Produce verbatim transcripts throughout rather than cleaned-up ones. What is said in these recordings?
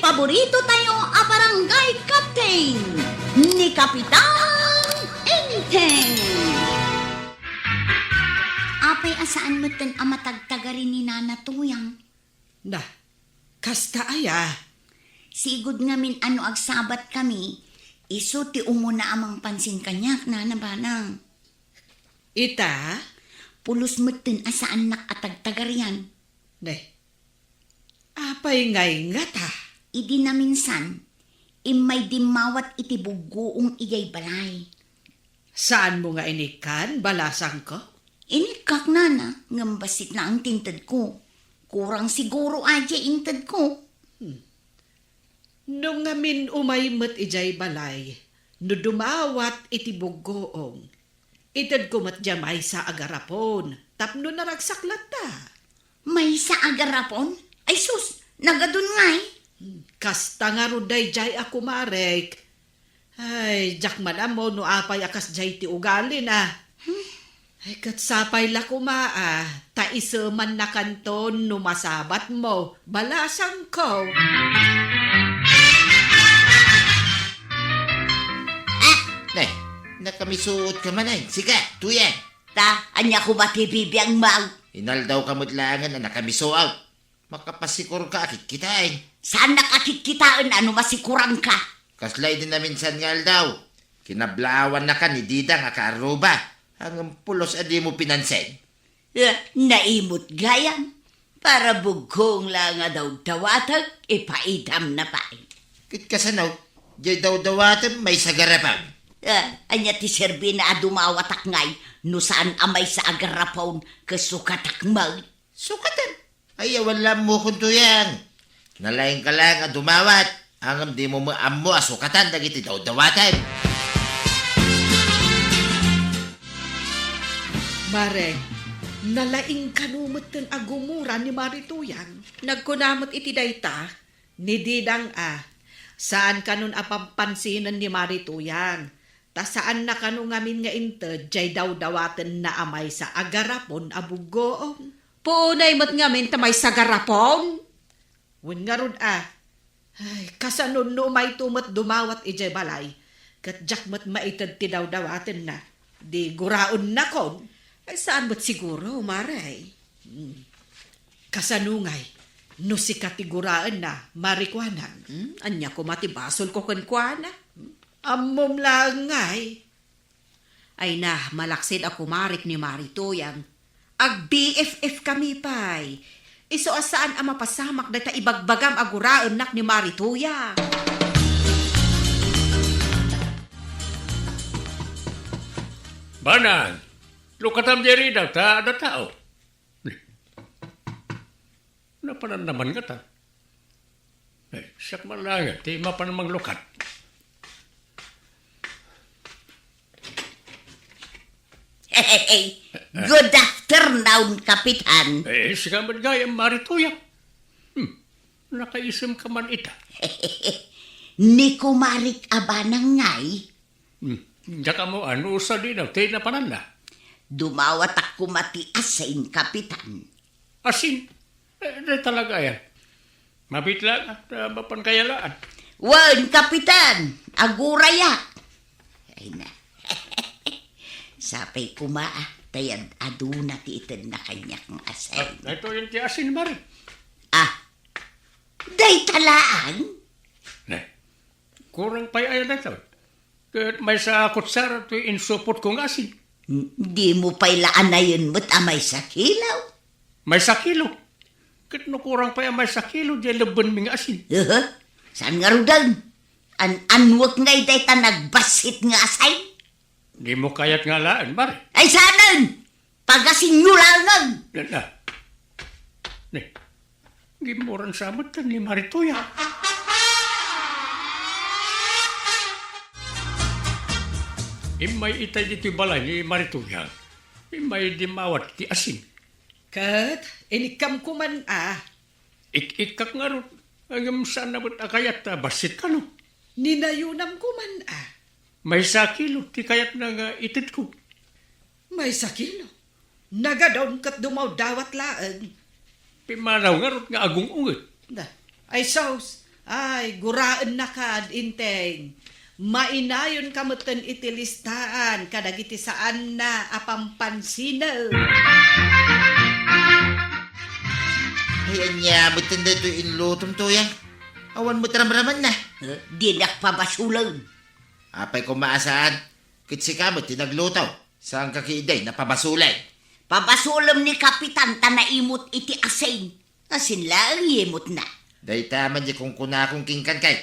Paborito tayo a barangay captain, ni Kapitan Enteng. Apay a saan metten a matagtagari ni Nana Tuyang? Na, kasta aya? Sigud ngamin a no agsabat kami, isu ti umuna a mangpansin kaniak, Nana Banang. Ita? Pulos metten a saannak a tagtagarian. Ne, apay ngay ngata? Idi naminsan, immay dimmawat iti buggoong idiay balay. Saanmo nga inikkan, balasangko? Inikkak, Nana, ngem bassit laeng ti intedko. Kurang siguro a diay intedko. Hmm. No ngamin umay met idiay balay, no dumawat iti buggoong, itedko met diay maysa a garapon tapno naragsak latta. Maysa a garapon? Ay sus, nagadun ngay. Hmm, kasta ngarud daydiay a kumarek. Ay, diak man ammo no apay a kasdiay ti ugalina. Hmm. Ay, ket sapay la koma a, ta isemannakanton no masabatmo, balasangko. Ah! Ne, nakamisuot ka manen. Sika, Tuyang. Ta, ania koma ti bibiangmo? Inaldaw ka met laengen a nakamisuot. Makapasikur ka a kitkitaen. Saannak a kitkitaen a no masikuranka? Kasla idi naminsan nga aldaw, kinablaawannakan ni Didang a kaarruba, ngem pulos a dimo pinansin. Eh, naimut gayam. Para buggoong la nga dawdawatek, ipaidamna pay. Ket kasano, diay dawdawatem maysa garapon? Eh, ania ti serbina a dumawatak ngay no saan a maysa a garapon ket sukatak met? Sukatem? Ay, awan la ammokon, Tuyang. Nalaingka laeng a dumawat, ngem dimo met ammo a sukatan dagiti dawdawatem. Mare, nalaing kano metten a gumura ni Mari Tuyang. Nagkuna met iti dayta ni Didang a, saan kanon a pampansinen ni Mari Tuyang. Ta saanna kano ngamin nga inted diay dawdawatenna a maysa a garapon a buggoom. Puonay met ngamin ta maysa garapon? Wen ngarud a, ay, kasano no umayto met dumawat idiay balay, ket diak met maited ti dawdawatenna, di guraennakon? Ay, saan met siguro, Mare? Hmm. Kasano ngay, no sika ti guraenna, Mari Kuanang? Hmm? Ania koma ti basolko kenkuana? Hmm? Ammom laeng ngay. Ay na, malaksid a kumarik ni Mari Tuyang. Ag-B F F kami pay. Isu a saan a mapasamak dayta ibagbagam a guraennak ni Mari Tuyang. Banang, lukatam diay ridaw ta adda tao. Napanan naman ngata. Eh, siak man laeng ti mapan manglukat. Hey, good afternoon, Kapitan. Eh, sika met gayam, Mari Tuyang. Hmm, nakaisem ka man ita. Ni kumarik a Banang ngay. Hmm, diak ammo no sadino ti napananna. Dumawatak koma ti asin, Kapitan. Asin? Eh, di talaga yan. Mabitla nga, ta mapan kayalaan. Wen, Kapitan, agurayak. Ay na. Sapay koma, ah, ta yan aduna ti itedna kaniak nga asin. Ah, ito yung ti asin, Mari. Ah, dayta laeng? Ne, kurang pay aya dayta. Ket maysa a kutsara ti insupotko nga asin. Dimo pay la anayen met a maysa kilo? Maysa kilo? Ket no kurang pay a maysa kilo, diay lebbenmi nga asin. Aha. Saan ngaruden? An-anwek ngay dayta nagbassit nga asin? Dimo kayat nga alaen, Mari. Ay, saanen? Pagasinyo laengen! Na, na. Ne, gimmuran sa met ni Mari Tuyang. Immay itay ditoy balay ni Mari Tuyang. Immay dimmawat ti asin. Ket inikkam koman a. Ik-ikkak ngarud, ngem saan a met a kayat ta bassit kano. Ninayonam koman a. Maysa kilo ti kayatna nga itedko. Maysa kilo? Nagadun ket dumawdawat laeng. Pimmanaw ngarud nga agung-unget. Da, ay sus, Ay, guraennaka, Inteng. Mainayonka metten iti listaan kadagiti saanna a pampansinan. Ay, ania metten daytoy inlutom, Tuyang? Awan met ramramanna. Eh, dinak pabasolen. Apay koma a saan? Ket sika met ti nagluto. Saanka ketdi a pabasolen? Pabasolem ni Kapitan ta naimot iti asin. Asin laeng yimotna. Dayta man ti kunkunakon kenka, Inteng.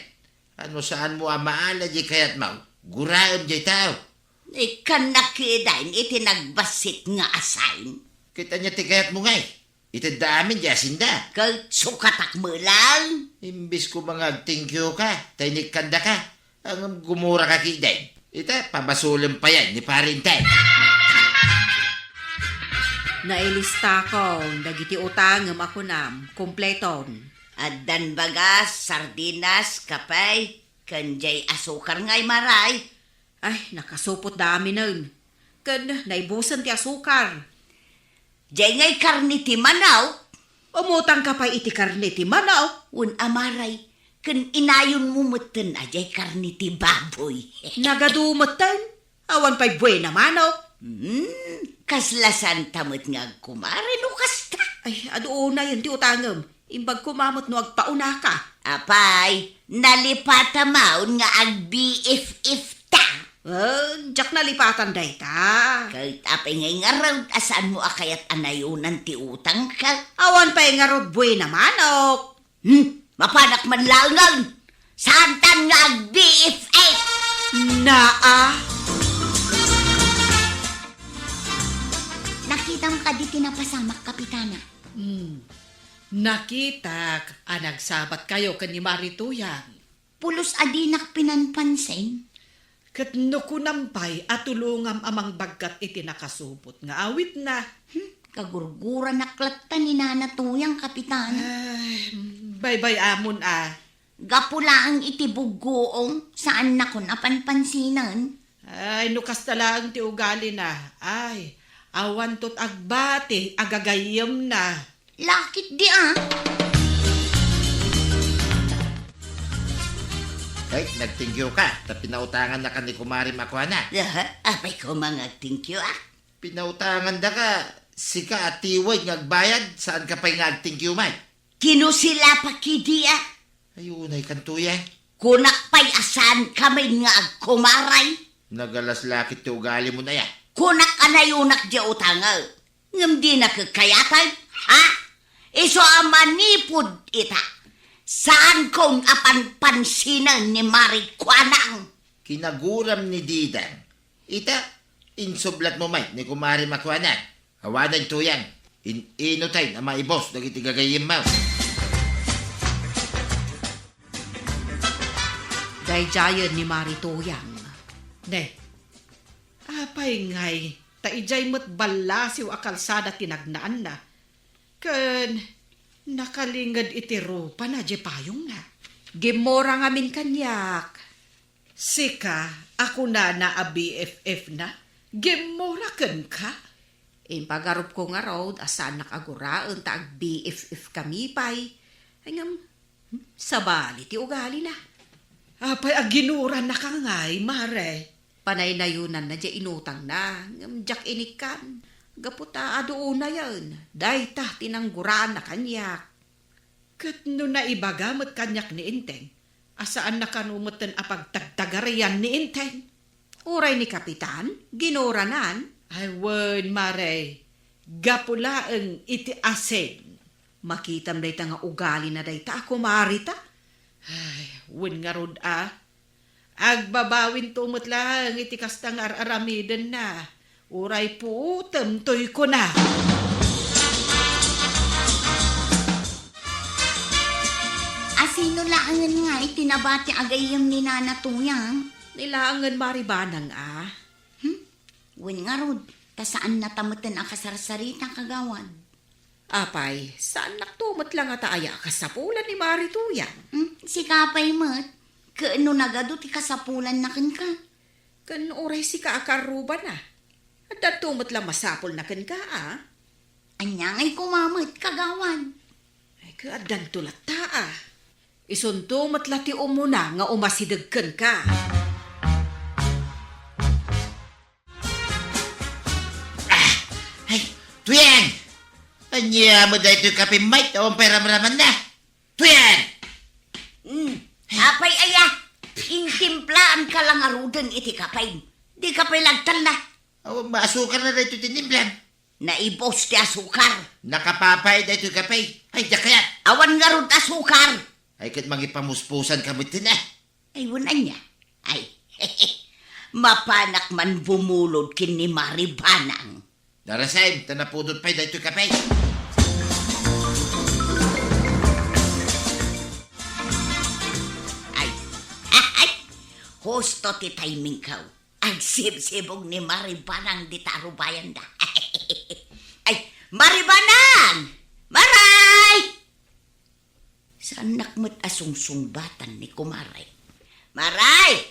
No saanmo a maala ti kayatmo, guraem dayta. Ikkannak ketdin iti nagbassit nga asin. Ket ania ti kayatmo ngay? Itedda amin ti asinda. Ket sukatak met laeng. Imbes koma nga ag-thank you ka, ta inikkandaka. Ngem gumuraka ketdin. Ita, pabasolem pay ni Pare Inteng. Nailistakon dagiti utangem a kunam, kompleton. Addan bagas, sardinas, kape, ken jay asukar ngay, Mare. Ay, nakasupot da aminen. Ken naibusen ti asukar. Jay ngay karne ti manok? Umutangka pay iti karne ti manok? Wen a, Mare, ken inayonmo metten a jay karne ti baboy. Nagadu metten? Awan pay buena manok? Hmm, kasla saanta met nga agkumare no kasta. Ay, adu unayen ti utangem. Imbag koma met no agpaunaka. Apay, nalipatamaon nga ag-B F F ta. Eh, diak nalipatan dayta. Ket apay ngay ngarud a saanmo a kayat a nayonan ti utangka? Awan pay ngarud buena manok. Hmm, mapanak man laengen. Saantan nga ag-B F F. Naa. Nakitam kadi ti napasamak, Kapitana? Hmm. Nakitak a nagsabatkayo ken ni Mari Tuyang. Pulos a dinak pinanpansin. Ket no kunam pay a tulongam a mangbaggat iti nakasupot nga awitna. Hmm, kagurguranak latta ni Nana Tuyang, Kapitan. Ay, baybay-amon a. Gapu laeng iti buggoom, saannakon a panpansinen. Ay, no kasta laeng ti ugalina, ay, awanto ti agbati a gagayyemna. Lakit di a. Ay, nag-thank you ka, ta pinautangannaka ni kumarim a kuana. Aha, apay koma nga ag-thank you a? Pinautangandaka, sika a tiwid nga agbayad, saanka pay nga ag-thank you man. Kinusila pa kidi a? Ay, unay kanto ya. Kunak pay a saanka met nga agkumaray. Nagalas lakit ti ugalimon aya. Kunak a nayonak di utangek. Ngem dinak kayatay, ha? Isu a manipud ita. Saankon a panpansinen ni Mari Kuanang. Kinaguram ni Didang. Ita, insublatmo met ni kumarim a kuana. Awanen Tuyang, in-ino tayo a maibos dagiti gagayyemmo. Daydiayen ni Mari Tuyang. Ne, apay ngay, ta idiay met ballasiw a kalsada ti nagnaanna. Ken nakalinged iti rupana diay payongna. Gimmura ngamin kaniak. Sika a kunana a B F F na, gimmura kenka? Impagarupko ngarud a saannak a guraen ta ag-B F F kami pay. Ay ngem, hmm, sabali ti ugalina. Apay a ginurannaka ngay, Mare? Panaynayonanna diay inutangna, ngem diak inikkan. Gapu ta adu unayen, dayta ti nangguraanna kaniak. Ket no naibaga met kaniak ni Enteng, a saanna kano metten a pagtagtagarian ni Enteng? Uray ni Kapitan, ginuranan. Ay wen, Mare, gapu laeng iti asin. Makitam dayta nga ugalina dayta a kumarita. Ay, wen ngarud a. Agbabawinto met laeng iti kasta nga ar-aramidenna. Uray puotem toy kuna. Asino laengen nga iti nabati a gayyem ni Nana Tuyang? Ni laengen Mari Banang a. Hmm? Wen ngarud, ta saannata metten a kasarsarita, kagawad. Apay, saannakto met la ngata aya a kasapulan ni Mari Tuyang? Hmm? Sika pay met, ket no nagadu ti kasapulanna kenka? Ken uray sika a karrubana, addanto met la masapulna kenka a? Ania ngay koma met, kagawad? Ay, ket addanto latta a. Isunto met la ti umuna nga umasideg kenka. Ah! Ay, Tuyang! Ania met daytoy kape, Mike? Awan pay ramramanna. Tuyang! Hmm. Apay aya? Intimplaanka la ngaruden iti kapem. Dika pay lagtalna. Awan maasukarna daytoy tinimplam. Naibus ti asukar. Nakapapay daytoy kape. Ay, diak kayat. Awan ngarud asukar. Ay, ket mangipamuspusanka met tina. Ay, wen ania? Ay, mapanak man bumulod ken ni Mari Banang. Darasem, ta napudot pay daytoy kape. Ay, ay, husto ti timingko. Agsibsibog ni Mari Banang dita arubayanda. Ay, Mari Banang! Maray! Saannak met a sungsungbatan ni Kumaray. Maray!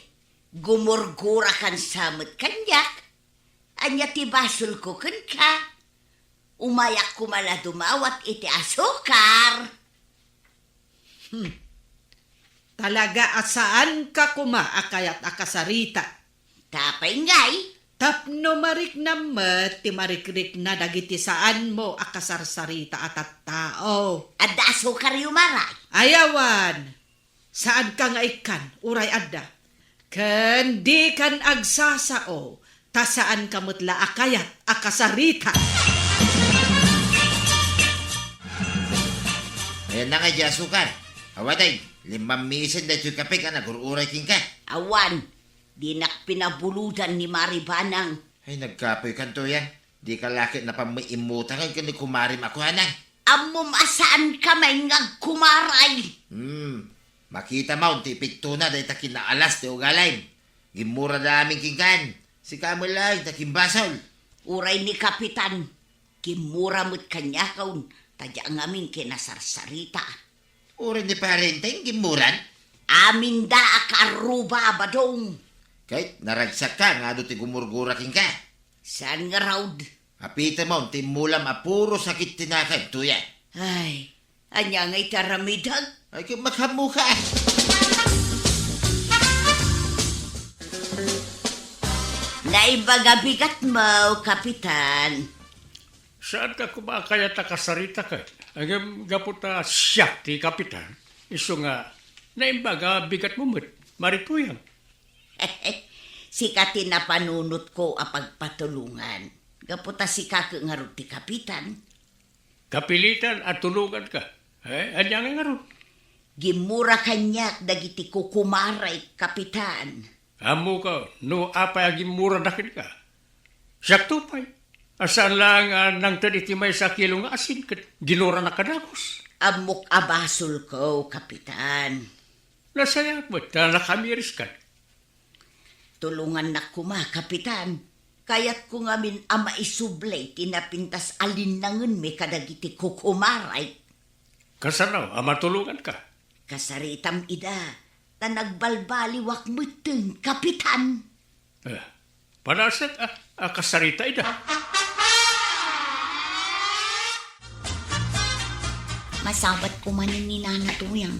Gumurgurakan sa met kaniak. Ania ti basolko kenka? Umayak koma la dumawat iti asukar. Hmm. Talaga a saanka koma a kayat a kasarita. Apay ngay? Tapno mariknam met ti marikrikna dagiti saanmo a kasarsarita a tattao. Adda asukaryo, Maray? Ay, awan. Saanka nga ikkan, uray adda. Ken dikan agsasao, ta saanka met la a kayat a kasarita. Ayanna nga di asukar. Awaten, limmammisen daytoy kape a nagur-uray kenka. Awan, dinak pinabulodan ni Mari Banang. Ay, nagkapoykan, Tuyang. Dika la ket napan met immutangen ken ni Kumarem a Kuanang. Ammom a saanka met nga agkumaray. Hmm. Makitam ti epektona dayta kinaalas ti ugalem. Gimmurada amin kenkan. Sika met laeng ta kimbasol. Uray ni Kapitan, gimmura met kaniakon ta diak ngamin kinasarsarita. Uray ni Parenteng gimmuran? Aminda a kaarruba a badong. Ket naragsakka nga adu ti gumurgura kenka. Saan ngarud? Apitemon ti immulam a puro sakit ti nakem, Tuyang. Ay, ania ngay ti aramidek? Ay, ket makaammoka. Naimbag a bigatmo, Kapitan. Saanka koma a kayat a kasarita ket? Ngem gapu ta siak ti kapitan, isu nga naimbag a bigatmo met, Mari Tuyang. Sika ti napanunotko a pagpatulongan. Gapu ta sika ket ngarud ti kapitan. Kapilitan a tulonganka. Eh, ania ngay ngarud? Gimmura kaniak dagiti kukumarek, Kapitan. Ammok no apay a gimmurada kenka. Siakto pay, a saan laeng a nangted iti maysa a kilo nga asin ket ginuranak a dagus. Ammok a basolko, Kapitan. Nasayaat met ta nakamiriskan. Tulongannak koma, Kapitan. Kayatko ngamin a maisubli ti napintas a linnangenmi kadagiti kukumarek. Kasano a matulonganka? Kasaritam ida, ta nagbalbaliwak metten, Kapitan. Eh, panasen a, a kasarita ida. Masabatko manen ni Nana Tuyang.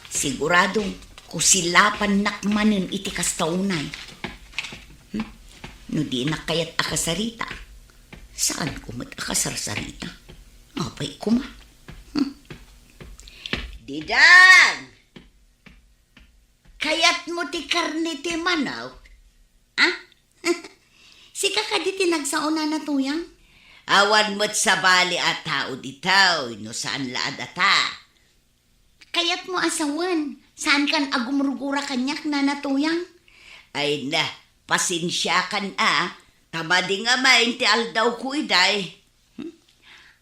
Sigurado, kusilapannak manen iti kasta unay. Hmm? No dinak kayat a kasarita, saanko met a kasarsarita. Apay koma. Hmm? Didang! Kayatmo ti karne ti manok? Ah? Sika kadi ti nagsao, Nana Tuyang? Awan met sabali a tao ditoy no saan la a data. Kayatmo a sawen, saankan a gumurgura kaniak, Nana Tuyang? Ay na, pasensiakan a, ta madi ngamin ti aldawko idiay. Hmm?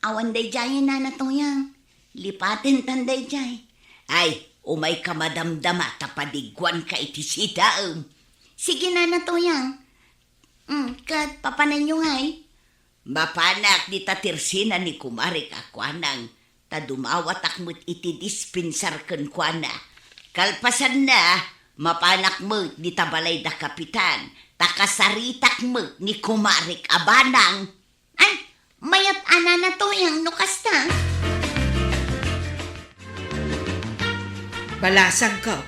Awan daydiay, Nana Tuyang. Lipatentan daydiay. Ay, umayka madamdama ta padiguanka iti sidaem. Sige, Nana Tuyang. Mm, ket papananyo ngay? Mapanak dita tirsina ni kumarek a kuanang, ta dumawatak met iti dispensar kenkuana. Kalpasanna, mapanak met dita balay da Kapitan, ta kasaritak met ni kumarek a banang. Ay, mayat a, Nana Tuyang, no kasta. Balasangko,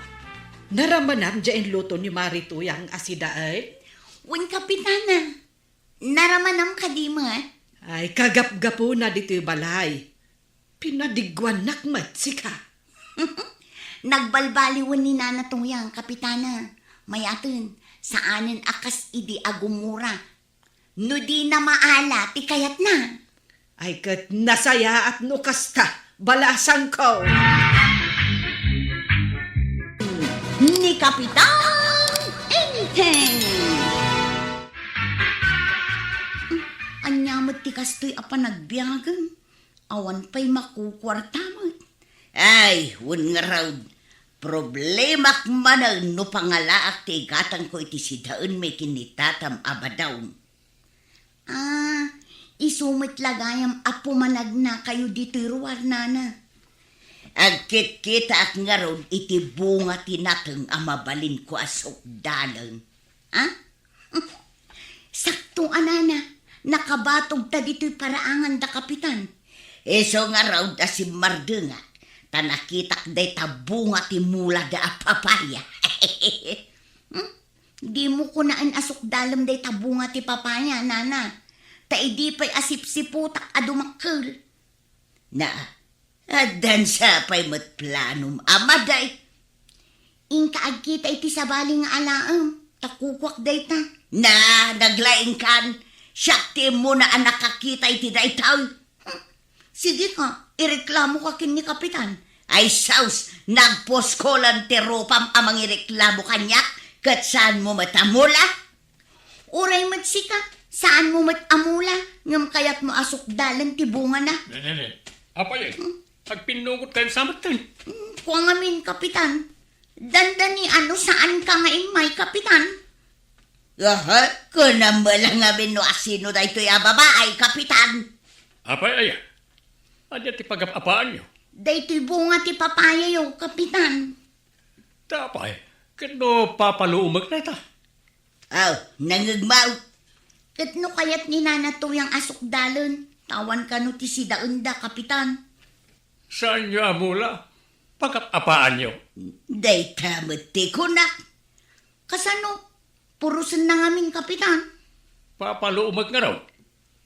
naramanam diay inluto ni Mari Tuyang a sidaen? Wen, Kapitana. Naramanam kadi met? Ay, kagapgapuna ditoy balay. Pinadigguannak met sika. Nagbalbaliwen ni Nana Tuyang, Kapitana. Mayaten, saanen a kas idi a gumura. No dina maala ti kayatna. Ay, ket nasayaat no kasta, balasangko. Ni Kapitan Enteng. Ania met ti kastoy a panagbiagem? Awan pay makukuarta met. Ay, wen ngarud, problemak manen no pangalaak ti igatangko iti sidaenmi ken ni tatam a badawm. Ah, isu met la gayam a pumanagnakayo ditoy ruar, Nana. Agkitkitaak ngarud iti bunga ti nateng a mabalinko a sukdalen. Ah? Sakto a, Nana, nakabatog ta ditoy paraangan da Kapitan. Isu ngarud a simmardengak, ta nakitak dayta bunga ti mula da a papaya. Hmm? Dimo kunaen a sukdalem dayta bunga ti papaya, Nana. Ta idi pay a sipsiputak a dumakkel. Na, addan sa pay met planom a maday. Inka agkita iti sabali nga alaem, ta kukuak dayta. Na, naglaingkan. Siak ti immuna a nakakita iti daytoy. Hmm. Sige ka, ireklamo ka ken ni Kapitan. Ay sus, nagpuskolan ti rupam a mangireklamo kaniak, ket saanmo met a mula? Uray met sika, saanmo met a mula, ngem kayatmo a sukdalen ti bungana. Ne, ne, ne. Apay, eh? Hmm? Agpinnugotkayon sa metten? Hmm, kua ngamin, Kapitan. Dandani a no saanka nga immay, Kapitan. Aha, kunam met la ngamin no asino daytoy a babaay, Kapitan. Apay aya? Ania ti pagap-apaanyo? Daytoy bunga ti papayayo, Kapitan. Ta apay, ket no papaluomek dayta? Aw, nangngegmo. Ket no kayat ni Nana Tuyang a sukdalen, ta awan kano ti sidaenda, Kapitan. Saanyo a mula? Pagap-apaanyo? Dayta met ti kunak. Kasano? Purosenna ngamin, Kapitan. Papaluomek ngarud.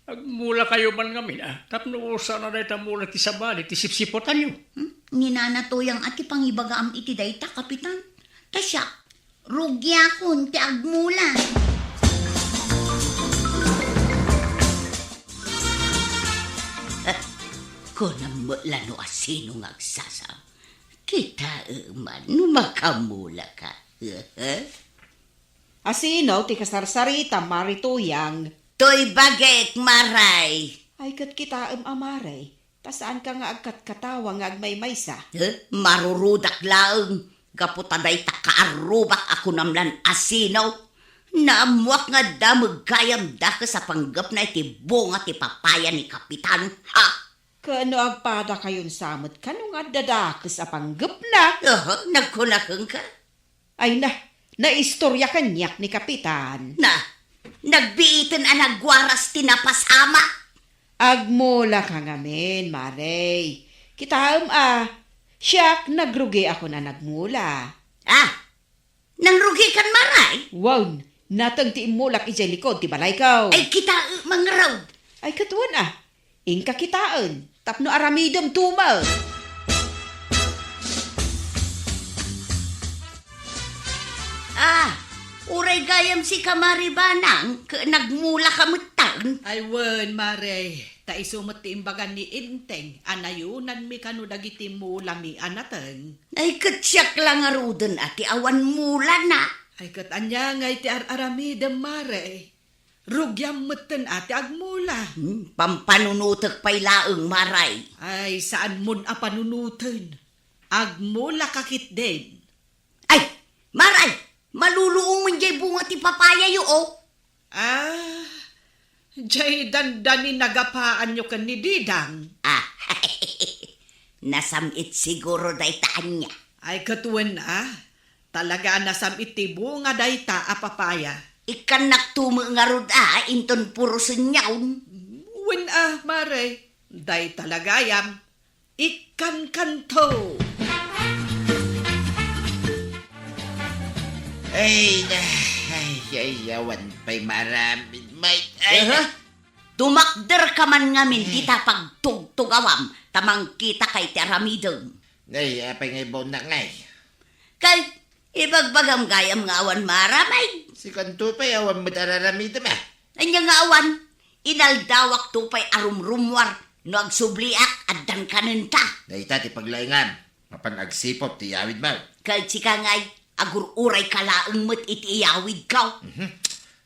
Agmulakayo man ngamin, ah, tapno saan a dayta mula ti sabali ti sipsiputanyo. Hmm? Ni Nana Tuyang a ti pangibagaam iti dayta, Kapitan. Ta siak, rugiakon ti agmula. Kunam met la no asino nga agsasao. Kitaem man no makamulaka. Asino ti kasarsaritam, Mari Tuyang? Toy bagik, Maray. Ay, ket kitaem a, Maray, ta saanka nga agkatkatawa nga agmaymaysa. Eh, marurudak laeng, gapu ta dayta kaarrubak a kunam lan asino. Naammoak nga adda met gayam dakes a panggepna iti bunga ti papaya ni Kapitan. Ha? Ket no agpadakayon sa met kano nga adda dakes a panggepna? Aha, nagkuna kenka? Ay na, naistorya kaniak ni Kapitan. Na, nagbiiten a nagwaras ti napasama. Agmulaka ngamin, Maray. Kitaem a, siak nagrugiakon a nagmula. Ah, nangrugikan, Maray? Wen, nateng ti immulak idiay likod ti balayko. Ay, kitaem ngarud. Ay, ket wen a, inka kitaen, tapno aramidem tumo. Ah, uray gayam sika, Mari Banang, ket nagmulaka metten. Ay wen, Mare, ta isu met ti imbaga ni Enteng a nayunanmi kano dagiti mulami a nateng. Ay, ket siak la ngaruden a ti awan mulana. Ay, ket ania ngay ti ar-aramidem, Mare? Rugiam metten a ti agmula. Hmm, pampanunotek pay laeng, Maray. Ay, saanmon a panunoten. Agmulaka ketdin. Ay, Maray, maluluongen diay bunga ti papayayo, o. Ah, diay dandani nagapaanyo ken ni Didang. Ah, nasam-it siguro dayta ania. Ay, ket wen a, talaga a nasam-it ti bunga dayta a papaya. Ikkannakto met ngarud a inton purosenyon. Wen a, Mare, dayta la gayam. Ikkankanto. Ay, na, ay, ay, awan pay maaramid, Mike. Ay, Aha? na. Tumakder ka man ngamin Eh. dita pagtugtugawam, ta mangkita kay ti aramidem. Nay, apay nga ibaonnak, Nay? Kay, ibagbagam gayam nga awan maaramid. Sikanto pay, awan met araramidem, ah. Anya nga awan, inaldawak to pay a rumrummuar, no agsubliak, addan kanenta. Dayta ti paglaingam. Mapan agsiput ti iyawidmo. Ket sika ngay, agur-uray ka laeng met iti iyawidko. Mhm.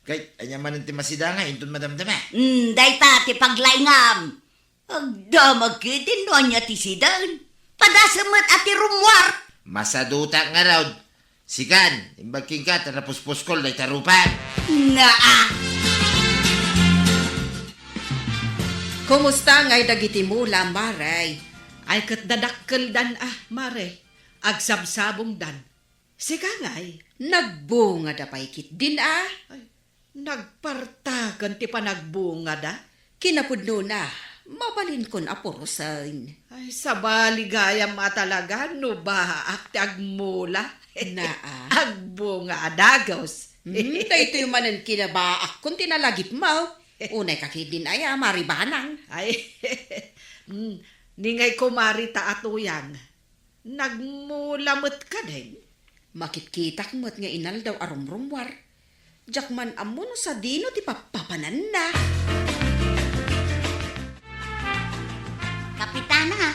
Ket ania manen ti masida nga inton madamdama? Hmm, dayta ti paglaingam. Agdamag ketdin no ania ti sidaen. Padasem met a ti rummuar. Masadutak ngarud. Sikan, imbag kenka ta napuspuskol dayta rupa. Naa. Kumusta ngay dagiti mula, Mare? Ay, ket dadakkeldan, ah, Mare. Agsabsabongdan. Sika ngay, nagbungada pay ketdin, ah? Ay, nagpartaken ti panagbungada. Kinapudnona, mabalinkon a purosen. Ay, sabali gayam a talaga no baak ti agmula. Naa. Agbunga a dagus. Hmm, daytoy manen kinabaakkon ti nalagipmo. Unay ka ketdin aya, Mari Banang. Ay, hmm, ni ngay kumari ta a tuyang. Nagmula met kadin? Makitkitak met nga inaldaw a rumrummuar. Diak man ammo no sadino ti pappapananna. Kapitana!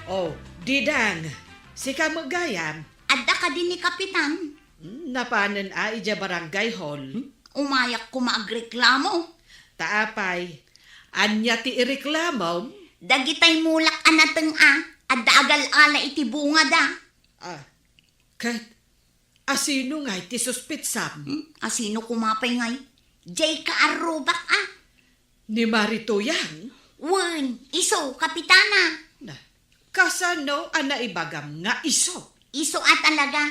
Oh, Didang! Sika met gayam? Adda kadi ni Kapitan? Hmm, napanen a idiay barangay hall. Hmm? Umayak koma agreklamo. Ta apay, ania ti ireklamom? Dagitay mulak a nateng a, adda agal-ala iti bungada. Ah, ket asino ngay ti suspetsam? Hmm? Asino koma pay ngay? Diay kaarrubak a. Ni Mari Tuyang? Wen, isu, Kapitana. Na, kasano a naibagam nga isu? Isu a talaga.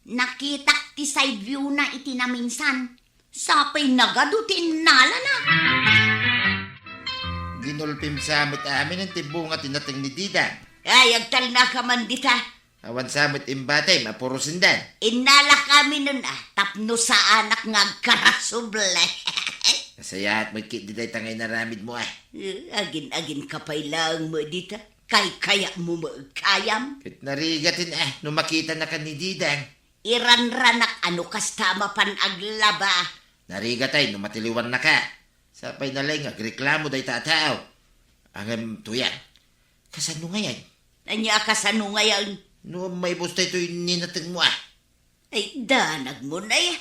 Nakitak ti side view na iti naminsan. Sapay nagadu ti innalana. Ginulpim sa met amin ti bunga ti nateng ni Didang. Ay, agtalna ka man dita. Awan sa met imbatim a purosendan. Innalak aminen a tapno saanak nga agkarasuble. Nasayaat met ketdi dayta nga inaramidmo, ah. Eh, agin-agin ka pay laeng met dita. Kaykayatmo met gayam. Ket narigaten, ah, no makitanaka ni Didang. Iranranak a no kasta a mapan aglaba. Narigatay no matiliwannaka. Sapay na laeng nga agreklamo dayta a tao. Ngem Tuyang, kasano ngayen? Ania a kasano ngayen? No maibus daytoy ni natengmo, ah. Ay, danagmo, nay.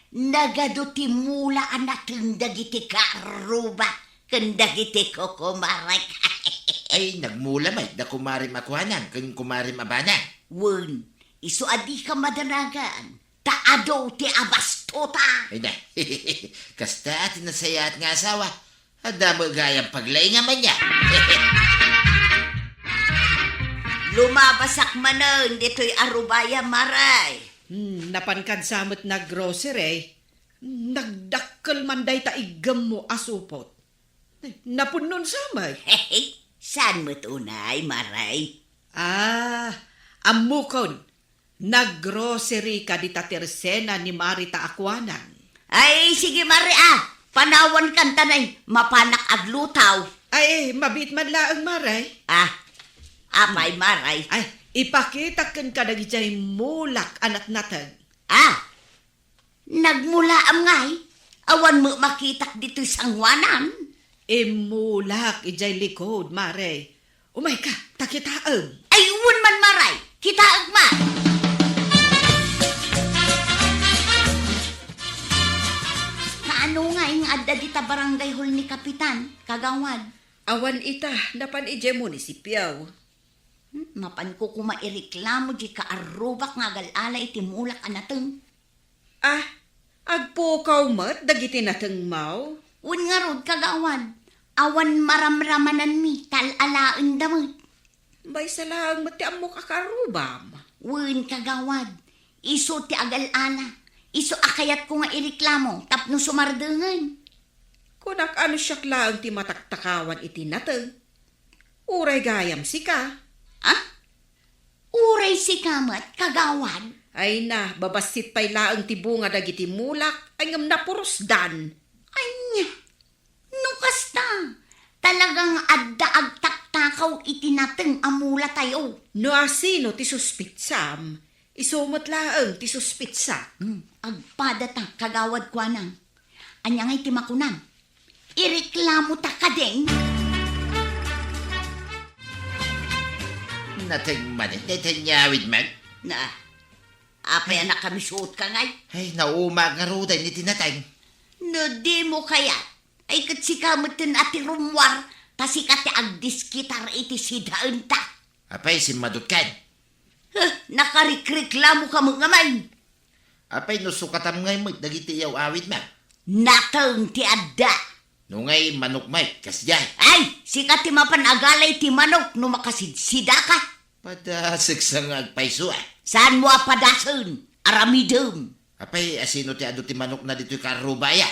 Nagadu ti mula a nateng dagiti kaarruba ken dagiti kukumarek. Ay, nagmula met da kumarim a Kuanang ken kumarim a Banang. Wen, isu a dika madanagan, ta adu ti abastota. Ay na, kasta ti nasayaat nga asawa. Adda met gayam paglaingam ania. Lumabasak manen ditoy a rubaya, Mare. Hmm, napan kansa met nag-grocery. Nagdakkel man dayta iggemmo a supot. Napudnon sa met. Saan met unay, Mare? Ah, ammokon. Nag-grocery ka dita tersena ni Mari ta a Kuanang. Ay, sige, Mari, ah. Panawan kantanay, mapanak aglutaw. Ay, eh, mabiit man laeng, Mari. Ah, apay, Mari? Ay, ipakitak ken kadagiti mulak a natnateng. Ah, nagmulaam ngay? Awan met makitak ditoy sanguanan. Immulak idiay likod, Mare. Umayka, ta kitaem. Ay, wen man, Mare. Kitaek man. Kaano ngay nga adda dita barangay hall ni Kapitan, Kagawad? Awan ita, napan idiay munisipio. Hmm, mapanko koma ireklamo diay kaarrubak nga agal-ala iti mulak a nateng. Ah, agpukaw met dagiti natengmo? Wen ngarud, Kagawad, awan maramramananmi, ta al-alaenda met. Maysa laeng met ti ammok a kaarrubam. Wen, Kagawad, isu ti agal-ala, isu a kayatko nga ireklamo tapno sumardengen. Kunak a no siak laeng ti mataktakawan iti nateng. Uray gayam sika. Ah? Uray sika met, Kagawad? Ay na, babassit pay laeng ti bunga dagiti mulak, ay ngem napurusdan. Ania? No kasta, talagang adda agtaktakaw iti nateng a mulatayo. No asino ti suspitsam, isu met laeng ti suspitsak. Hmm, agpadata, kagawad kuana. Ania ngay ti makunam? Ireklamota kadin? Nateng manen, nateng awid man. Na, apay a nakamisuot ka ngay? Ay, naumak ngaruden iti nateng. No dimo kayat, ay ket sika metten a ti rummuar, ta sika ti agdiskitar iti sidaenta. Apay, simmadutkan? Huh, nakarikreklamo ka met ngamin. Apay no sukatam ngay met dagiti iyaw-awidmo? Nateng ti adda. No ngay manok met, kasdiay. Ay, sika ti mapan agalay ti manok no makasidsidaka. Padasek sa nga agpayso, a. Saanmo a padasen? Aramidem. Apay, asino ti adu ti manokna ditoy karruba, aya?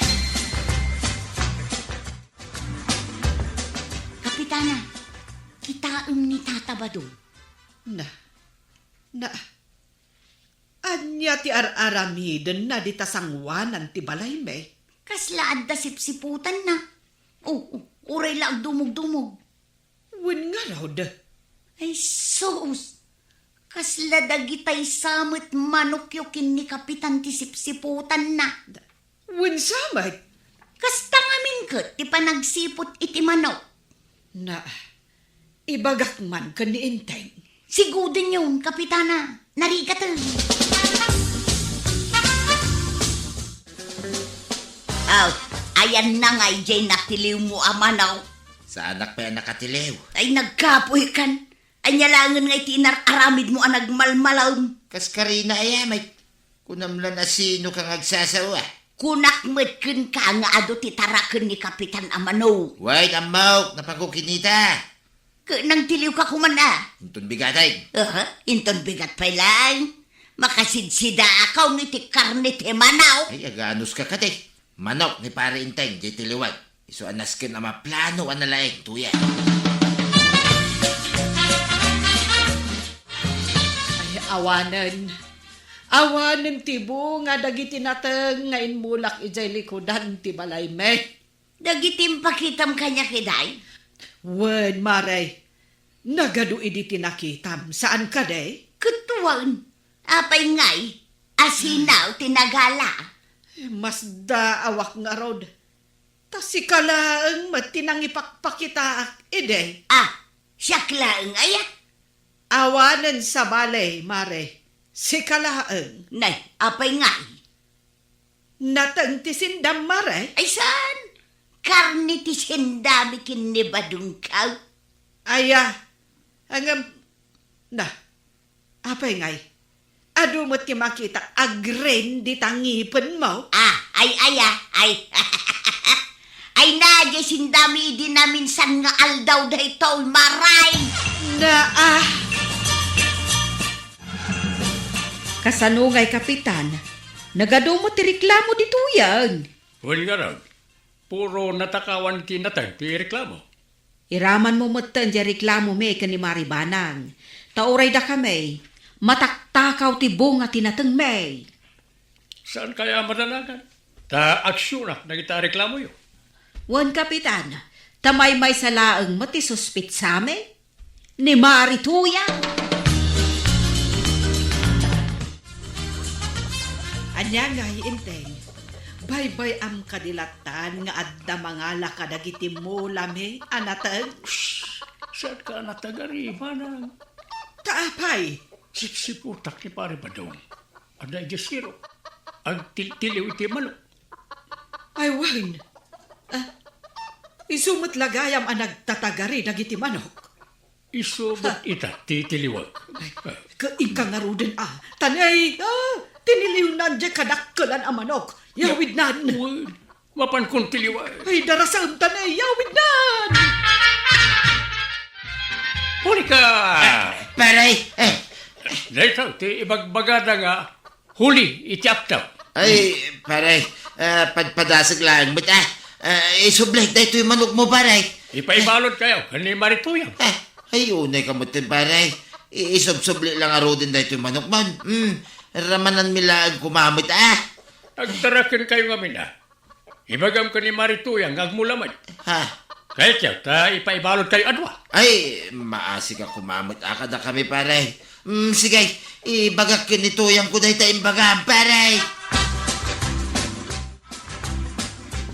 Kapitana, kitaem ni Tata Badong. Na, na, ania ti ar-aramidenna dita sangoanan ti balaymi? Kasla adda sipsiputanna. O, o, uray la agdumogdumog. Wen ngarud. Ay sus! Kasla dagitay sa met manokyo ken ni Kapitan ti sipsiputanna. Wen sa met? Kasta ngamin ket ti panagsiput iti manok. Na, ibagak man ken ni Enteng. Sigudenyon, Kapitana. Narigaten. Aw, ayanna ngay jay natiliwmo a manok? Saanak pay a nakatiliw. Ay, nagkapoykan. Ania laengen ngay ti inar-aramidmo a nagmalmalem? Kas karina aya met. Kunam la no asino ka nga agsasao, a. Kunak met kenka nga adu ti taraken ni Kapitan a manok. Wen, ammok, napanko kinita. Ket nangtiliwka koman, a? Inton bigaten. Aha, inton bigat pay laeng. Makasidsidaakaw iti karne ti manok. Ay, aganuska kadi. Manok ni Pare Enteng jay tiliwen. Isu a nasken a maplano a nalaing tuya. Ay, awanen. Awanen ti bunga dagiti nateng nga inmulak idiay likudan ti balaymi. Dagiti impakitam kaniak, iday? Wen, Mare. Nagadu idi ti nakitam, saan kadi? Ket wen, apay ngay, asino ti nagala? Masdaawak ngarud. Ta sika laeng met ti nangipakpakitaak idi. Ah, siak laeng aya? Awanen sabali, Mare. Sika laeng. Nay, apay ngay? Nateng ti sendam, Mare? Ay, saan? Karne ti sendami ken ni Badong. Aya, ngem, na, apay ngay? Adu met ti makita a green dita ngipenmo? Ah, ay, aya, ay. Ay na, jay sendami idi naminsan nga aldaw daytoy, Mare. Na, ah. Kasano ngay, Kapitan? Nagadu met ti reklamo ditoyen? Wen ngarud, puro natakawan ti nateng ti reklamo. Iramanmo metten diay reklamomi ken ni Mare Banang, ta uray dakami, mataktakaw ti bunga ti natengmi. Saan kaya a madanagan? Ta aksionak dagita reklamoyo. Wen, Kapitan, ta maymaysa laeng met ti suspitsami. Ni Mare Tuya. Ania ngay, Enteng? Baybay-am kadi lattan nga adda mangala kadagiti mulami a nateng? Shh! Saanka a natagari, manang? Ta apay? Sipsiputak ni Pare Badong. Adda idiay sirok. Agtiltiliw iti manok. Ay, wen. Ah, isu met la gayam a nagtatagari dagiti manok. Isu met ita ti tiliwek. Ay, ket inka ngaruden a. Tanay, ah, tiniliwnan diay kadakkelan a manok. Yawidnan. Wen, mapankon tiliwek. Ay, darasem, tanay, yawidnan. Huli ka! Ah, pare, eh. Dayta ti ibagbagada nga huli iti apta. Ay, pare, ah, padpadasek laeng met, ah. Ah, isubli daytoy manokmo, pare. Ipaibalod kayo, ken ni Mare Tuyang. Ah, ay, unay ka met, pare. I-, isubsubli lang ngaruden daytoy manokmo. Hmm. Ramananmi laeng koma met, a. Agtarakenkayo ngamin, a. Ibagam ken ni Mari Tuyang nga agmula met. Ha? Kayatyo ta ipaibaludkayo a dua. Ay, maasika koma met a kadakami, pare. Mm, sige, ibagak ken ni Tuyangko dayta imbagam, pare.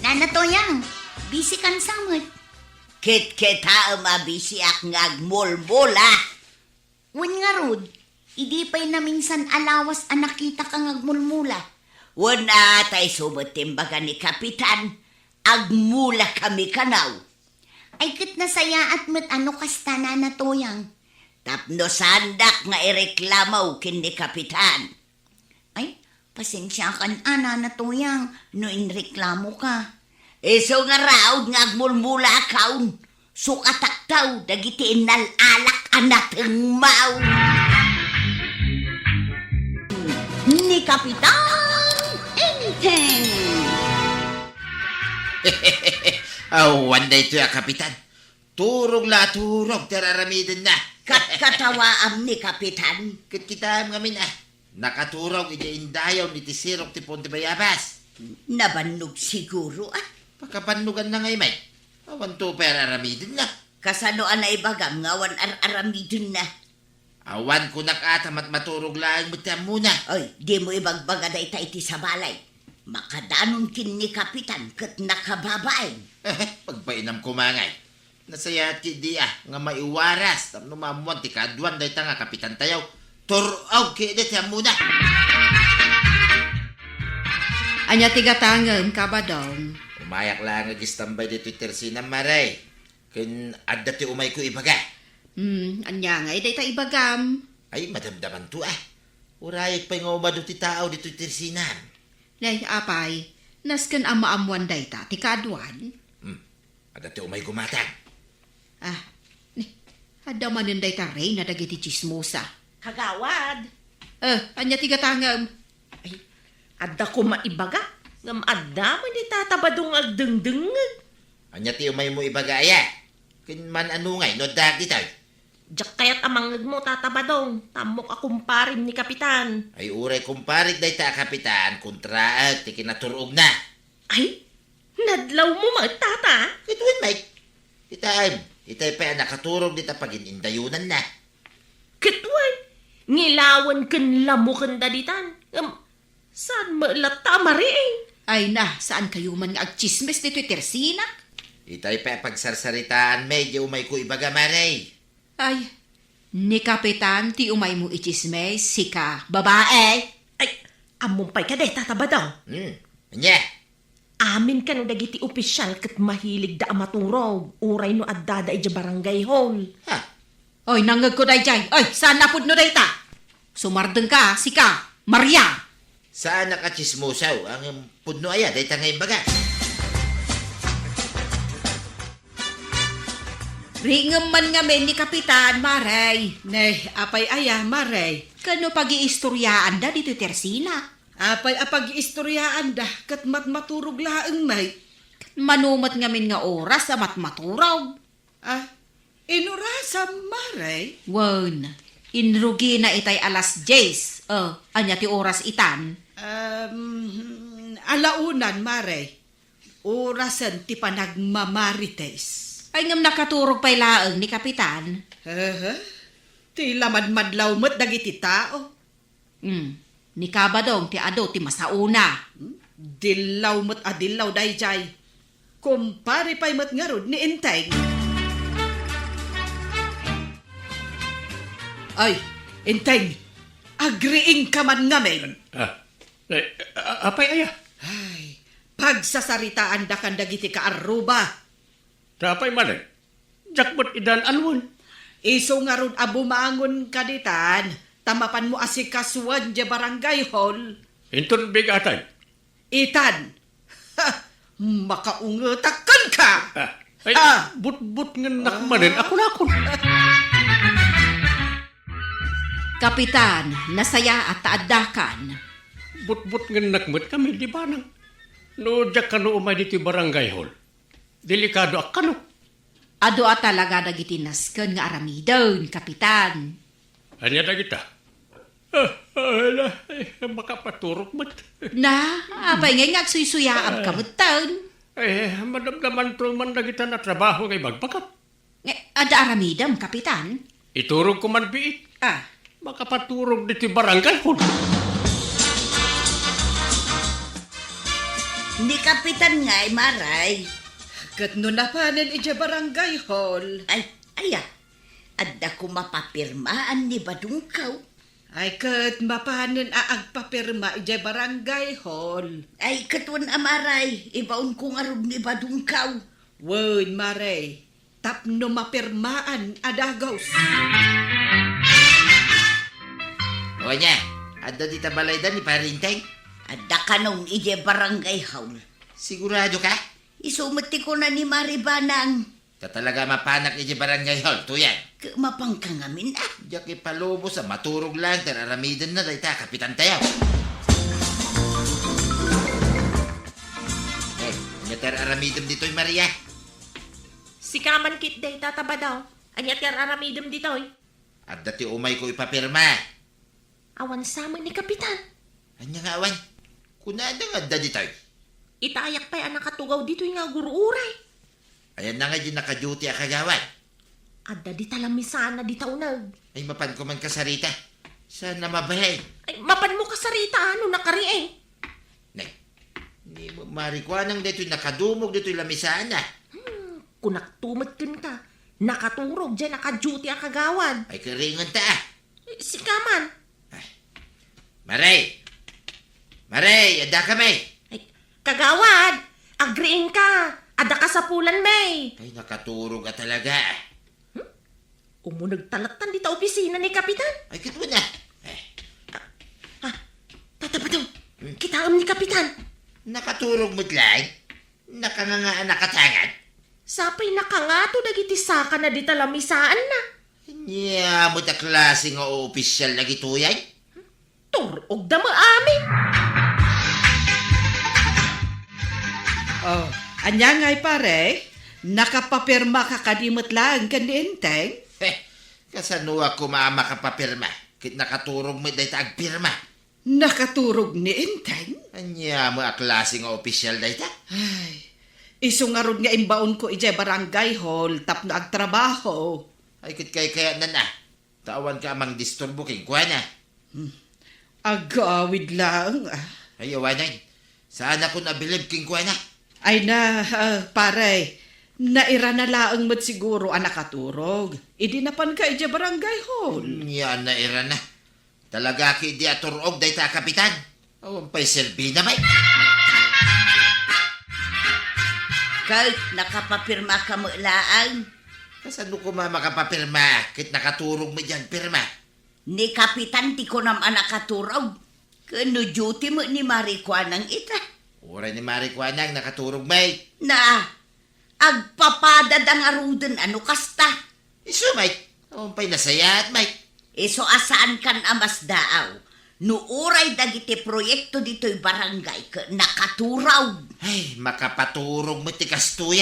Nana Tuyang, busy kan sa met? Ketkitaem a busyak nga agmulmula. Wen ngarud, idi pay naminsan a lawas a nakitaka nga agmulmula. Wen a, ta isu met ti imbaga ni Kapitan, agmulakami kano. Ay, ket nasayaat met a no kasta, Nana Tuyang. Tapno saandak nga ireklamo ken ni Kapitan. Ay, pasensiakan a, Nana Tuyang, no inreklamoka. Isu ngarud nga agmulmulakaon, sukatakto dagiti innal-alak a natengmaw. Ni Kapitan Enteng. Awan daytoy a Kapitan. Turog la a turog ti ar-aramidenna. Katkatawaam ni Kapitan. Ket kitaem ngamin, a. Nakaturog idiay indayaw iti sirok ti Puente Bayabas. Nabannog siguro, a. Pakabannoganna ngay met. Awanto pay ar-aramidenna. Kasano a naibagam nga awan ar-aramidenna? Awan kunak a ta matmaturog laeng met ti ammona. Ay, dimo ibagbaga dayta iti sabali. Makadanon ken ni Kapitan ket nakababain. Pagbainam koma ngay. Nasayaat ketdi a nga maiwaras tapno maammoan ti kaaduan dayta nga kapitantayo. Tur-og ketdi ti ammona. Ania ti gatangem, Kabadong? Umayak laeng agistambay ditoy tersinam, Mare. Ken adda ti umayko ibaga. Hmm, ania ngay dayta ibagam? Ay, madamdamanto, a. Urayek pay nga umadu ti tao ditoy tersinam. Nay, apay, nasken a maammoan dayta ti kaaduan? Hmm. Adda ti umay gumatang. Ah, ni, adda manen dayta reyna dagiti tsismosa. Kagawad! Eh, ania ti gatangem? Ay, adda koma ibaga, ngem adda man ni Tata Badong nga agdengdengngeg. Ania ti umaymo ibaga, aya? Ken man-ano ngay no addaak ditoy? Diak kayat a mangngegmo, Tata Badong, ta ammok a kumparem ni Kapitan. Ay, uray kumparek dayta a Kapitan, kontraek ti kinatur-ogna. Ay, nadlawmo met, Tata? Ket wen met. Kitaem, itay pay a nakaturog dita pagin-indayonanna. Ket wen, ngilawen ken lamokenda ditan. Ngem, saan met latta a mariing? Ay na, saankayo man nga agtsismis ditoy tersinak? Itay pay a pagsarsaritaan met, di umayko ibaga, Mare. Ay, ni Kapitan ti umaymo itsismis, sika, babae? Ay, ammom pay kadi, Tata Badong? Hmm, ania? Amin kano dagiti opisial ket mahiligda a maturog, uray no addada idiay barangay hall. Ha? Oy, nangngegko daydiay. Oy, saan a pudno dayta? Sumardengka, sika, Maria! Saanak a tsismosa, ngem pudno aya dayta nga imbaga? Riingem man ngamin ni Kapitan, Mare. Nay, apay aya, Mare? Kano pagiistoriaanda ditoy tersinak? Apay a pagiistoriaanda ket matmaturog laeng met? Ket mano met ngamin nga oras a matmaturog? Ah, inurasam, Mare? Wen, inrugina itay alas dies. Eh, ania ti oras itan? Um, alaunan, Mare. Orasen ti panagmamarites. Ay, ngem nakaturog pay laeng ni Kapitan. Aha. Ti la madmadlaw met dagiti tao. Hmm. Ni Kabadong ti adu ti masaona. Hmm? Dillaw met a dillaw daydiay. Kumpare pay met ngarud ni Enteng. Ay, Enteng, agriingka man ngamin. Ah, eh, a-, apay aya? Ay, pagsasaritaandakan dagiti kaarruba. Ta apay manen? Diak met idan alwen. Isu ngarud a bumangonka ditan, ta mapanmo asikasuan diay barangay hall. Inton bigat, ay? Itan. Ha! Makaungetak kenka! Ah, ay, ah! Butbutngennak manen a kunakon. Kapitan, nasayaat ta addakan. Butbutngennak met kami, di banang. No diak kano umay ditoy barangay hall, delikadoak kano. Adu a talaga dagiti nasken nga aramiden, Kapitan. Ania dagita? Ah, ala, eh, makapaturog met. Na, apay ngay nga agsuysuyaabka metten? Eh, madamdamanto man dagita a trabaho nga ibagbagam. Eh, adda aramidem, Kapitan? Iturogko man biit. Ah. Makapaturog ditoy barangay hall. Ni Kapitan ngay, Maray. Ket no napanen idiay barangay hall? Ay, aya. Adda koma papirmaan ni badongko. Ay, ket mapanen a agpapirma idiay barangay hall. Ay, ket wen a, Maray, ibaonko ngarud ni badongko. Wen, Maray, tapno mapirmaan a dagus. O ania, adda dita balayda ni Pari Enteng? Adda kanon idiay barangay hall. Sigurado ka? Isu met ti kuna ni Mari Banang. Ta talaga mapanak idiay barangay hall, Tuyang. Ket mapanka ngamin, ah. Diak ipalubos a maturog laeng ti ar-aramidenna dayta a kapitantayo. Eh, ania ti ar-aramidem ditoy, Maria? Sika man ketdi, Tata Badaw. Ania ti ar-aramidem ditoy? Adda ti umayko ipapirma. Awan sa met ni Kapitan. Ania nga awan? Kunada nga adda ditoy. Itayak pay a nakatugaw ditoy nga agur-uray. Ayanna ngay diay naka-duty a kagawad? Adda dita lamisaan a dita uneg. Ay, mapanko man kasarita. Saan a mabain? Ay, mapanmo kasarita no nakariing. Nay, ni Mari Kuanang ditoy nakadumog ditoy lamisaan a. Hmm, kunakto met kenka. Nakaturog diay naka-duty a kagawad. Ay, kariingenta, ah. Eh, sika man. Ay. Maray! Maray, adda kami! Ay, kagawad! Agriingka! Adda kasapulan, may! Ay, nakaturog a talaga. Hmm? Umuneg ta lattan dita opisina ni Kapitan. Ay, ket wen a. Eh. Ah, Tata Badaw, Hmm? Kitaem ni Kapitan. Nakaturog met laeng. Nakanganga a nakatangan. Sapay nakangato dagiti sakana dita lamisaanna. Ania met a klase nga opisyal dagitoy? Tur-ogda met amin. Oh, ania ngay, pare? Nakapapirmaka kadi met laeng ken ni Enteng? Heh, kasanoak koma a makapapirma? Ket nakaturog met dayta agpirma. Nakaturog ni Enteng? Ania met a klase nga opisyal dayta? Ay, isu ngarud nga imbaonko idiay barangay hall tapno agtrabaho. Ay, ket kaykayatnan a. Ta awanka a mangdisturbo kenkuana. Hmm. Agawid laeng a. Ay, awanen. Saanakon a bilib kenkuana. Ay na, ah, pare, nairana laeng met siguro a nakaturog idi napanka idiay barangay hall. Ania a nairana? Talaga ketdi a tur-og dayta a kapitan. Awan pay serbina, may. Ket nakapapirmaka met laeng. Kasano koma makapapirma ket nakaturog met diay agpirma? Ni Kapitan ti kunam a nakaturog. Ken no duty met ni Mari Kuanang ita. Uray ni Mari Kuanang nakaturog met. Na, agpapadada ngaruden a no kasta. Isu met, awan pay nasayaat met. Isu a saankan a masdaaw no uray dagiti proyekto ditoy barangay ket nakaturog. Ay, makapaturog met ti kastoy.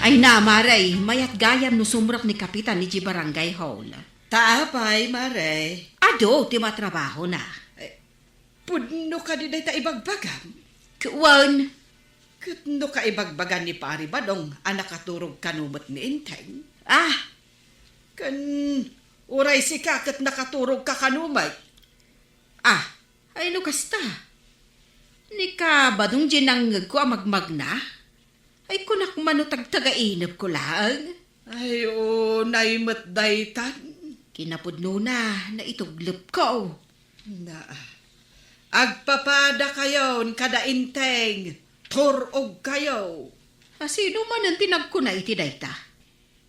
Ay na, Mare, mayat gayam no sumrek ni Kapitan idiay barangay hall. Ta apay, Mare? Adu ti matrabahona. Eh, pudno kadi dayta ibagbagam? Wen. Ket no kaibagbagan ni Pari Badong a nakaturog kano met ni Enteng? Ah! Ken uray sika ket nakaturogka kano met? Ah, ay no kasta. Ni ka Badong diay nangngegko a magmagna? Ay, kunak man no tagtagainepko laeng. Ay, unay met daytan. Kinapudnona, naituglepko. Na, agpapadakayon kada Enteng, tur-ogkayo. A, sino manen ti nagkuna iti dayta?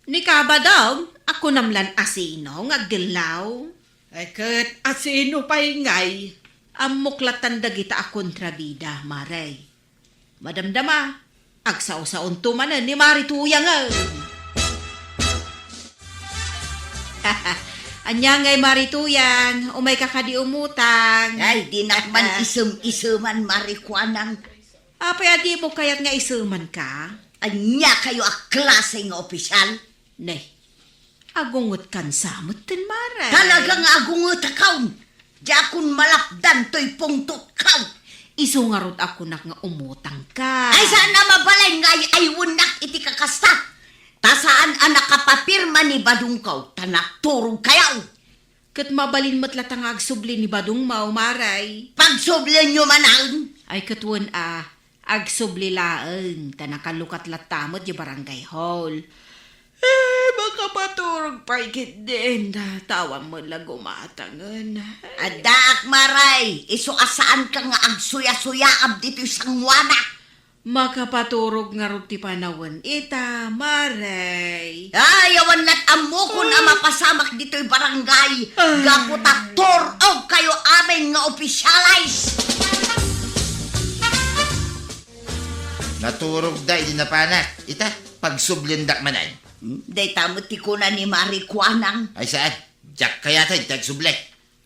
Ni ka Badong, a kunam lan a sino nga aggellaw? Ay, ket a sino pay ngay? Ammok lattan dagita a kontrabida, Mare. Madamdama, agsaosaonto manen ni Mari Tuyang, eh. Ania ngay, Mari Tuyang, umayka kadi umutang? Ay, dinak man isem-iseman, Mari Kuanang. Apay a dimo kayat nga isemanka? Ania kayo a klase nga opisyal? Ne, Agungetkan sa metten, Mare. Talaga nga agungetakon. Diakon malapdan toy pungtotko. Isu ngarud a kunak nga umutangka. Ay, saan a mabalin nga ay-aywennak iti kakasta. Ta saan a nakapapirma ni badongko, ta naturogkayo. Ket mabalin met latta nga agsubli ni badongmo, Mare. Pagsublienyo manen. Ay, ket wen a, agsubli laeng, ta nakalukat latta met diay barangay hall. Eh, makapaturog pay ketdin, ta awan met la gumatangen. Addaak, Mare, isu a saanka nga agsuya-suyaab ditoy sangoanak. Makapaturog ngarud ti panawen ita, Mare. Ay, awan lat ammokon a mapasamak ditoy barangay. Gapu ta tur-ogkayo amin nga opisyales. Naturogda idi napanak. Ita, pagsubliendak manen. Hmm, dayta met ti kuna ni Mare Kuanang. Ay, saan? Diak kayat ti agsubli.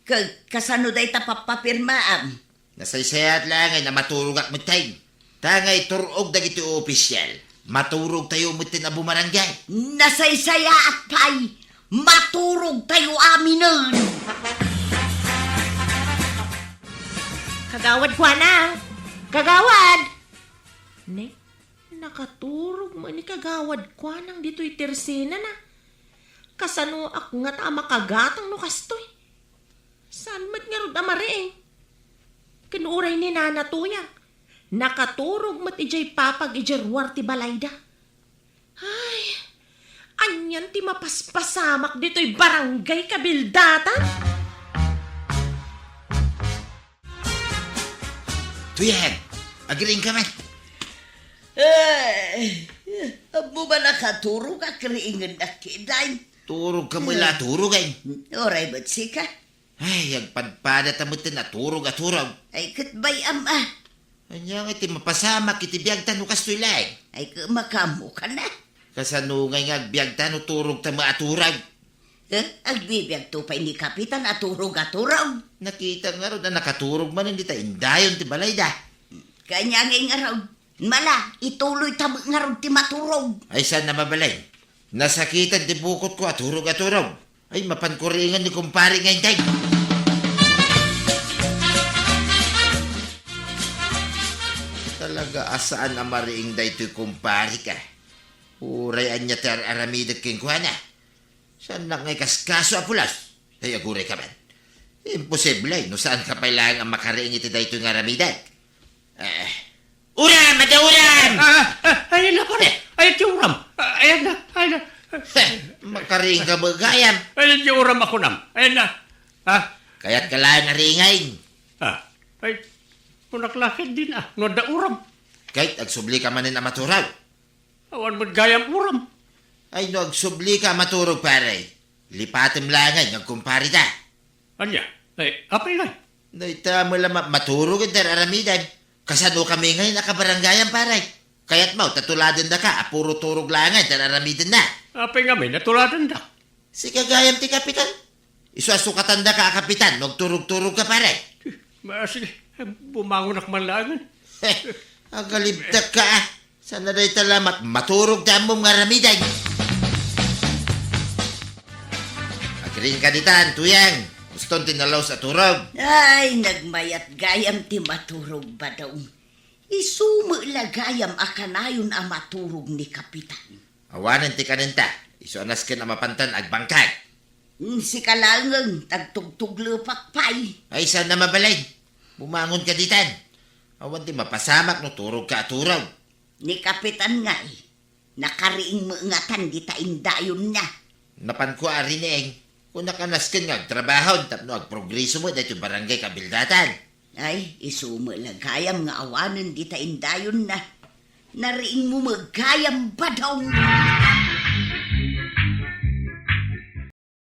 Ka-, kasano dayta pappapirmaam? Nasaysayaat laeng a maturogak metten. Ta ngay tur-og dagiti opisyal, maturogtayo metten a bumaranggay. Nasaysayaat pay, maturogtayo aminen. Kagawad Kuanang! Kagawad! Ne, nakaturog met ni Kagawad Kuanang ditoy tersenana. Kasanoak ngata a makagatang no kastoy? Saan met ngarud a mariing? Ken uray ni Nana Tuyang, nakaturog met idiay papag idiay ruar ti balayda. Ay, anian ti mapaspasamak ditoy barangay kabildatan? Tuyang, agriingka man. Ay, ammo ba nakaturogak riingennak ketdin? Turogka met la a turog, ay. Uray met sika. Ay, agpadpadata metten a turog a turog. Ay, ket bay-am a. Ania ngay ti mapasamak iti biagta no kastoy laeng? Ay, ket makaammokan a. Kasano ngay nga agbiagta no turogta met a turog? Eh, agbibiagto pay ni Kapitan a turog a turog. Nakita ngarud a nakaturog manen dita indayon ti balayda. Kaniangay ngarud. Mala, ituloyta met ngarud ti maturog. Ay, saan a mabalin? Nasakitan ti bukotko a turog a turog. Ay, mapanko riingen ni kumpare nga intay. Talaga a saan a mariing daytoy kumpareka. Uray ania ti ar-aramidek kenkuana. Saannak nga ikaskaso a pulos? Ay, agurayka man. Imposible, no saanka pay laeng a makariing iti daytoy nga aramidek. Eh, uram! Adda uram! Ah, ah, ayan na, pare. Ayan ti uram. Ah, ayan na, ayan na. Heh, makariing ka met gayam. Ayan ti uram a kunam. Ayan na. Ah. Kayatka laeng a riingen. Ah, ay, kunak la ketdin a, no adda uram. Ket agsublika manen a maturog. Awan met gayam uram. Ay, no agsublika a maturog, pare, lipatem laengen nga agkumpareta. Ania? Ay, apay ngay? Dayta met la ma-, maturog ti ar-aramidem. Kasano kami ngay a kabarangayam, pare? Kayatmo ta tuladendaka a puro turog laengen ti ar-aramidenna. Apay ngamin a tuladenda? Sika gayam ti kapitan. Isu a sukatandaka a kapitan no agturog-turogka, pare. Ma-, sige, bumangonak man laengen. Agalibdakka, a. Sana dayta la mat-, maturog ti ammom nga aramiden. Agriingka ditan, Tuyang. Uston ti nalaus a turog. Ay, nagmayat gayam ti maturog, Badong. Isu met la gayam a kanayon a maturog ni Kapitan. Awanen ti kanenta, isu a nasken a mapantan agbangkag. Mm, sika laengen, tagtugtuglepak pay. Ay, saan a mabalin? Bumangonka ditan. Awan ti mapasamak no turogka a turog. Ni Kapitan ngay, nakariing met ngatan dita indayonna. Napanko a riing, kunak a nasken nga agtrabaho tapno agprogreso met daytoy barangay kabildatan. Ay, isu met la gayam nga awanen dita indayonna. Nariingmo met gayam, Badong.